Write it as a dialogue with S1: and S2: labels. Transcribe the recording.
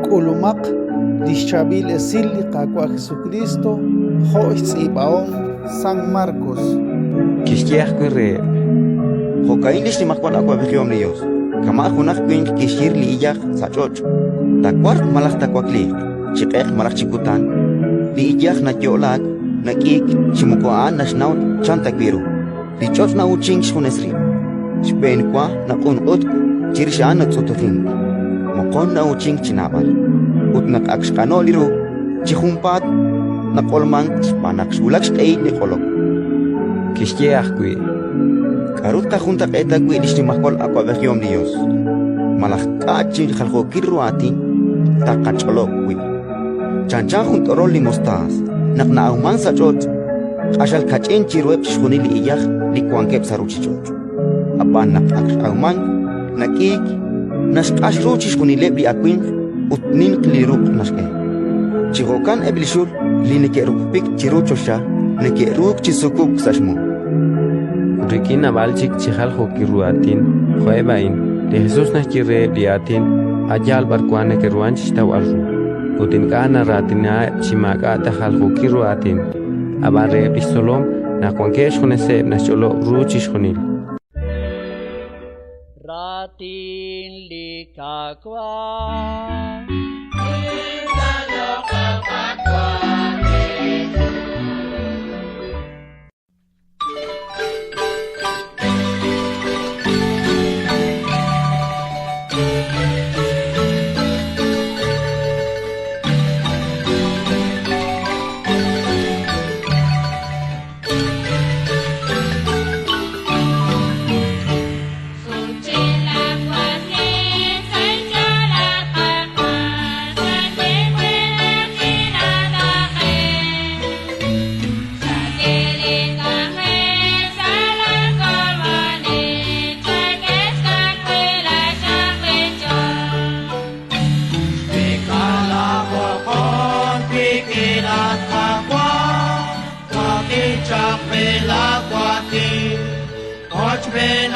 S1: K'ulumaq li xChaab'il Esil li Qaawa' Jesukriist jo' xtz'iib'ahom San Markos.
S2: Kixye ajwi' reheb':
S3: Jo'ka'in li xnimajwal awab'ejihom li Yos: kama' junaq winq kixhir li iyaj sa' ch'och'. Taawarq malaj taawakliiq, chi q'eq malaj chi kutan, li iyaj nayo'laak, nak'iik chi moko a'an naxnaw chan ta wi' ru. Li ch'och' na'uuchink xjunes rib': xb'enwa naq'unq'utk, chirix a'an natz'utujink, moqon na'uuchink chi naab'al. Ut naq ak xq'ano'k li ru, chi junpaat naq'olmank xb'aan naq xwulak xq'ehil li q'olok.
S2: Kixye ajwi':
S3: K'aru tqajuntaq'eeta wi' li xnimajwal awab'ejihom li Yos? Malaj k'a' chi jaljookil ru aatin taaqach'olob' wi'? Chanchan jun t'orol li mostaas naq na'awmank sa' ch'och', q'axal kach'in chiruheb' chixjunil li iyaj li wankeb' sa' ruuchich'och'. Ab'an naq ak x'awmank, nak'iik, naxq'ax ru chixjunileb' li awimq ut ninq li ruq' naxk'e. Chi jo'kan eb' li xul li neke'rupupik chiru choxa neke'ruuk chi sukub'k sa' xmu.
S2: Ut rik'in naab'al chik chi jaljookil ru aatin jo'eb' a'in, li Jesus naxye reheb' li aatin a' yaal b'arwan neke'ruhank chi xtawb'al ru, ut ink'a' naraatinaheb' chi maak'a' ta jaljookil ru aatin. Ab'an reheb' li xtzolom, naq wankeb' xjuneseb', naxch'olob' ru chixjunil.
S4: Raatin li Qaawa'.
S5: Watchmen,